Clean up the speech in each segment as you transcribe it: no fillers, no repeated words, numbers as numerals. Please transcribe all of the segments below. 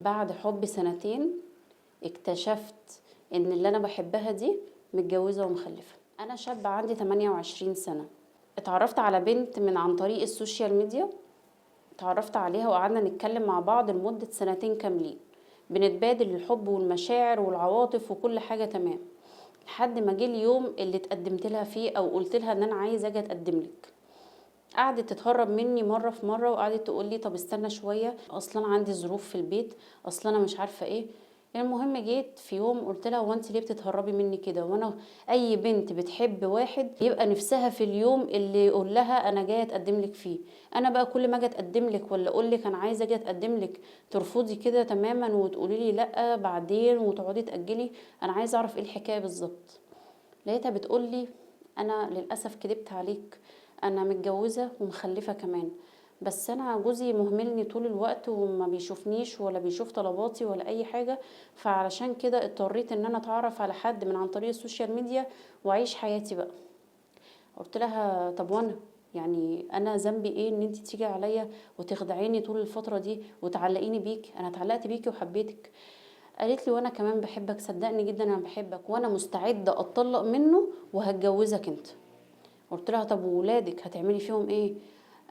بعد حب سنتين اكتشفت ان اللي انا بحبها دي متجوزة ومخلفة. انا شابة عندي 28 سنة، اتعرفت على بنت من عن طريق ال social media، اتعرفت عليها وقعدنا نتكلم مع بعض لمدة سنتين كاملين، بنتبادل الحب والمشاعر والعواطف وكل حاجة تمام، لحد ما جه اليوم اللي اتقدمت لها فيه او قلت لها ان انا عايزة اجي اتقدم لك. قعدت تتهرب مني مرة في مرة، وقعدت تقول لي طب استنى شوية، اصلا عندي ظروف في البيت، اصلا انا مش عارفة ايه. المهم جيت في يوم قلت لها هو انت ليه بتتهربي مني كده؟ وانا اي بنت بتحب واحد يبقى نفسها في اليوم اللي يقول لها انا جاية اتقدم لك فيه. انا بقى كل ما اجي اتقدم لك ولا اقول لك انا عايزه اجي اتقدم لك ترفضي كده تماما وتقولي لي لا بعدين وتقعدي تاجلي. انا عايزه اعرف ايه الحكاية بالظبط. لقيتها بتقول لي انا للاسف كدبت عليك، انا متجوزة ومخلفه كمان، بس انا جوزي مهملني طول الوقت وما بيشوفنيش ولا بيشوف طلباتي ولا اي حاجة، فعلشان كده اضطريت ان انا اتعرف على حد من عن طريق ال social media واعيش حياتي بقى. قلت لها طب وانا يعني انا ذنبي ايه ان انت تيجي عليا وتخدعيني طول الفترة دي وتعلقيني بيك؟ انا اتعلقت بيكي وحبيتك. قالت لي وانا كمان بحبك، صدقني جدا انا بحبك، وانا مستعدة اتطلق منه وهتجوزك انت. قلت لها طب وولادك هتعملي فيهم ايه؟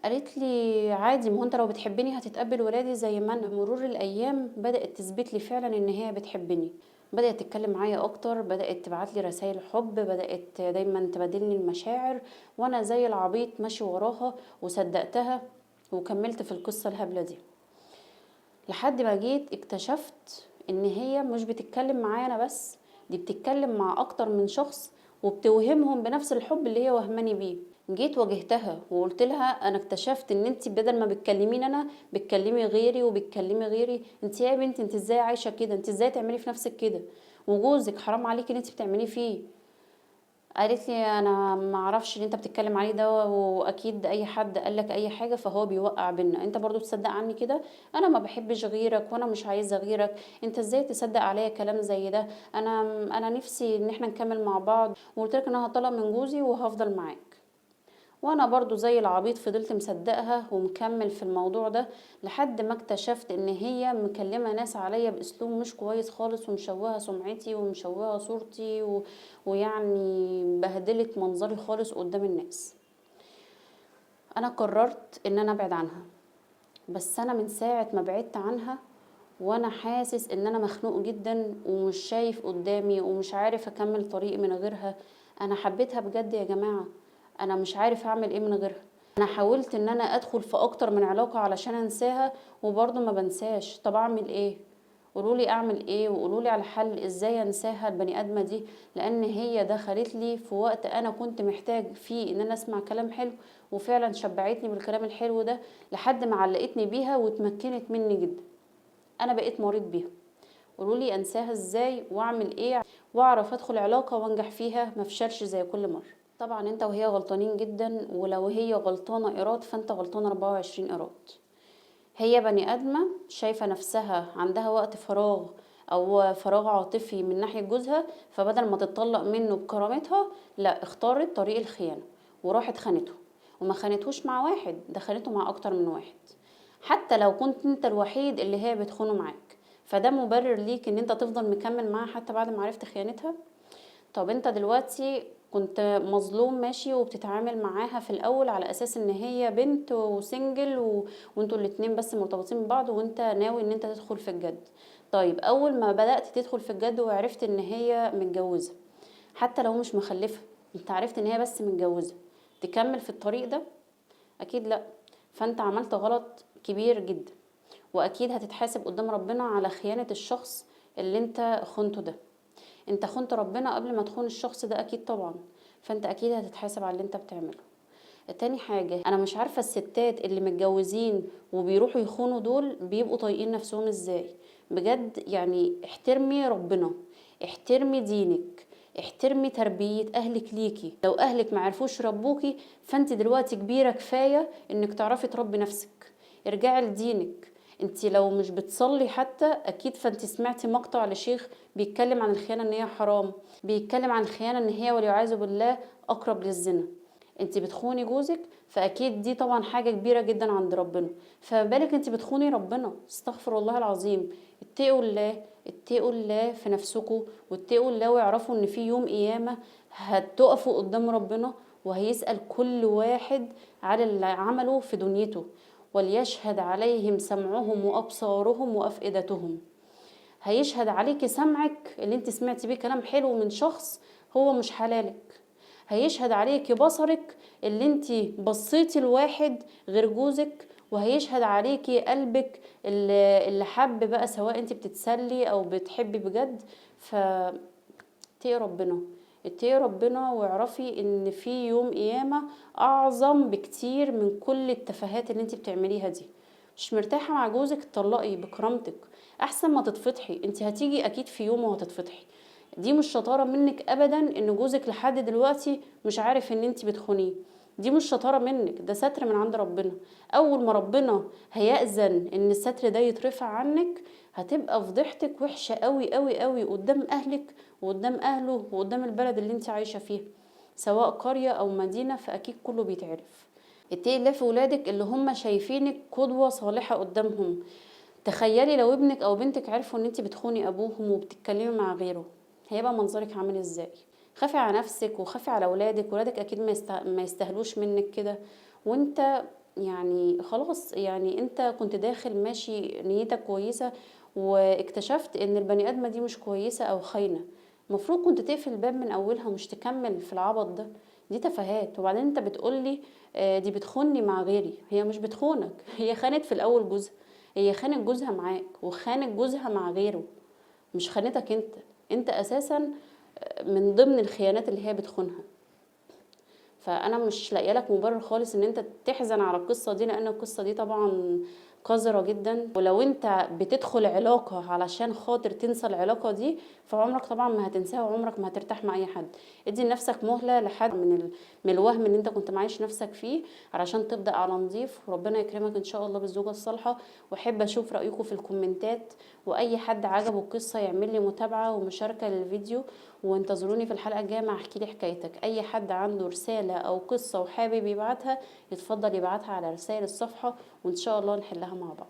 قالت لي عادي، ما هو انت لو بتحبني هتتقبل ولادي زي ما انا. بمرور الايام بدات تثبت لي فعلا ان هي بتحبني، بدات تتكلم معايا اكتر، بدات تبعت لي رسائل حب، بدات دايما تبادلني المشاعر، وانا زي العبيط ماشي وراها وصدقتها وكملت في القصة الهبلة دي، لحد ما جيت اكتشفت ان هي مش بتتكلم معايا انا بس، دي بتتكلم مع اكتر من شخص وبتوهمهم بنفس الحب اللي هي وهماني بيه. جيت واجهتها وقلت لها انا اكتشفت ان انت بدل ما بتكلميني انا بتكلمي غيري وبتكلمي غيري، انت يا بنتي انت ازاي عايشه كده؟ انت ازاي تعملي في نفسك كده؟ وجوزك حرام عليكي اللي انت بتعمليه فيه. قالت لي انا ما اعرفش اللي انت بتتكلم عليه ده، واكيد اي حد قال لك اي حاجة فهو بيوقع بينا، انت برضو تصدق عني كده؟ انا ما بحبش غيرك وانا مش عايزه غيرك، انت ازاي تصدق عليا كلام زي ده؟ انا نفسي ان احنا نكمل مع بعض، وقلت لك ان انا هطلق من جوزي وهفضل معاك. وانا برضو زي العبيط فضلت مصدقها ومكمل في الموضوع ده، لحد ما اكتشفت ان هي مكلمة ناس عليا باسلوب مش كويس خالص، ومشوهة سمعتي ومشوهة صورتي ويعني بهدلت منظري خالص قدام الناس. انا قررت ان انا ابعد عنها، بس انا من ساعة ما بعدت عنها وانا حاسس ان انا مخنوق جدا ومش شايف قدامي ومش عارف اكمل طريقي من غيرها. انا حبيتها بجد يا جماعة، انا مش عارف اعمل ايه من غيرها. انا حاولت ان انا ادخل في اكتر من علاقة علشان انساها وبرضه ما بنساش. طب اعمل ايه؟ قولولي اعمل ايه وقولولي على حل ازاي انساها البني ادمة دي، لان هي دخلت لي في وقت انا كنت محتاج فيه ان انا اسمع كلام حلو، وفعلا شبعتني بالكلام الحلو ده لحد ما علقتني بيها واتمكنت مني جدا. انا بقيت مريض بيها. قولولي انساها ازاي واعمل ايه واعرف ادخل علاقة وانجح فيها ما افشلش زي كل مرة. طبعا انت وهي غلطانين جدا، ولو هي غلطانة ايراد فانت غلطان 24 ايراد. هي بني ادمة شايفة نفسها عندها وقت فراغ او فراغ عاطفي من ناحية جوزها، فبدل ما تتطلق منه بكرامتها لا اختارت طريق الخيانة وراحت خانته، وما خانتهوش مع واحد، ده خانته مع اكتر من واحد، حتى لو كنت انت الوحيد اللي هي بتخونه معاك. فده مبرر ليك ان انت تفضل مكمل معاها حتى بعد ما عرفت خيانتها؟ طب انت دلوقتي كنت مظلوم ماشي، وبتتعامل معاها في الاول على اساس ان هي بنت و single وانتوا الاتنين بس مرتبطين ببعض وانت ناوي ان انت تدخل في الجد. طيب اول ما بدأت تدخل في الجد وعرفت ان هي متجوزة، حتى لو مش مخلفة، انت عرفت ان هي بس متجوزة، تكمل في الطريق ده؟ اكيد لا. فانت عملت غلط كبير جدا، واكيد هتتحاسب قدام ربنا على خيانة الشخص اللي انت خنته ده. انت خنت ربنا قبل ما تخون الشخص ده اكيد طبعا، فانت اكيد هتتحاسب على اللي انت بتعمله. تاني حاجة، انا مش عارفة الستات اللي متجوزين وبيروحوا يخونوا دول بيبقوا طايقين نفسهم ازاي بجد. احترمي ربنا، احترمي دينك، احترمي تربية اهلك ليكي. لو اهلك ما عرفوش يربوكي فانت دلوقتي كبيرة كفاية انك تعرفي تربي نفسك. ارجعي لدينك. انت لو مش بتصلي حتى اكيد فانت سمعتي مقطع لشيخ بيتكلم عن الخيانة ان هي حرام، بيتكلم عن الخيانة ان هي والعياذ بالله اقرب للزنا. انت بتخوني جوزك، فاكيد دي طبعا حاجة كبيرة جدا عند ربنا، فبالك انت بتخوني ربنا. استغفر الله العظيم. اتقوا الله، اتقوا الله في نفسكم، واتقوا الله واعرفوا ان في يوم قيامه هتقفوا قدام ربنا وهيسأل كل واحد على اللي عمله في دنيته، وليشهد عليهم سمعهم وأبصارهم وأفئدتهم. هيشهد عليكي سمعك اللي انت سمعتي بيه كلام حلو من شخص هو مش حلالك، هيشهد عليكي بصرك اللي انت بصيتي لواحد غير جوزك، وهيشهد عليكي قلبك اللي حب بقى، سواء انت بتتسلي او بتحبي بجد. فتقي ربنا، اتقي ربنا، واعرفي ان في يوم قيامة اعظم بكتير من كل التفاهات اللي انت بتعمليها دي. مش مرتاحة مع جوزك اتطلقي بكرامتك احسن ما تتفضحي. انت هتيجي اكيد في يوم وهتتفضحي. دي مش شطارة منك ابدا ان جوزك لحد دلوقتي مش عارف ان انت بتخونيه، دي مش شطارة منك، ده ستر من عند ربنا. اول ما ربنا هيأذن ان الستر ده يترفع عنك هتبقى فضيحتك وحشة قوي قوي قوي قدام اهلك وقدام اهله وقدام البلد اللي انت عايشة فيها، سواء قرية او مدينة، فاكيد كله بيتعرف. اتقي الله في ولادك اللي هم شايفينك قدوة صالحة قدامهم. تخيلي لو ابنك او بنتك عرفوا ان انت بتخوني ابوهم وبتتكلمي مع غيره، هيبقى منظرك عامل ازاي؟ خافي على نفسك وخافي على ولادك، ولادك اكيد ما يستاهلوش منك كده. وانت يعني خلاص، يعني انت كنت داخل ماشي نيتك كويسة واكتشفت ان البني ادمة دي مش كويسة او خاينة، المفروض كنت تقفل الباب من اولها ومش تكمل في العبط ده. دي تفاهات. وبعدين انت بتقولي دي بتخوني مع غيري، هي مش بتخونك، هي خانت في الاول جوزها، هي خانت جوزها معاك وخانت جوزها مع غيره، مش خانتك انت. انت اساسا من ضمن الخيانات اللي هي بتخونها. فانا مش لاقيه لك مبرر خالص ان انت تحزن على القصة دي، لان القصة دي طبعا قذرة جدا. ولو انت بتدخل علاقة علشان خاطر تنسى العلاقة دي فعمرك طبعا ما هتنساها وعمرك ما هترتاح مع اي حد. ادي لنفسك مهله لحد من الوهم اللي انت كنت معايش نفسك فيه علشان تبدا على نظيف، وربنا يكرمك ان شاء الله بالزوجه الصالحة. واحب اشوف رايكم في الكومنتات، واي حد عجبه القصة يعمل لي متابعه ومشاركة للفيديو، وانتظروني في الحلقة الجاية مع احكي لي حكايتك. اي حد عنده رسالة او قصة وحابب يبعتها يتفضل يبعتها على رسائل الصفحة، وان شاء الله نحلها مع بعض.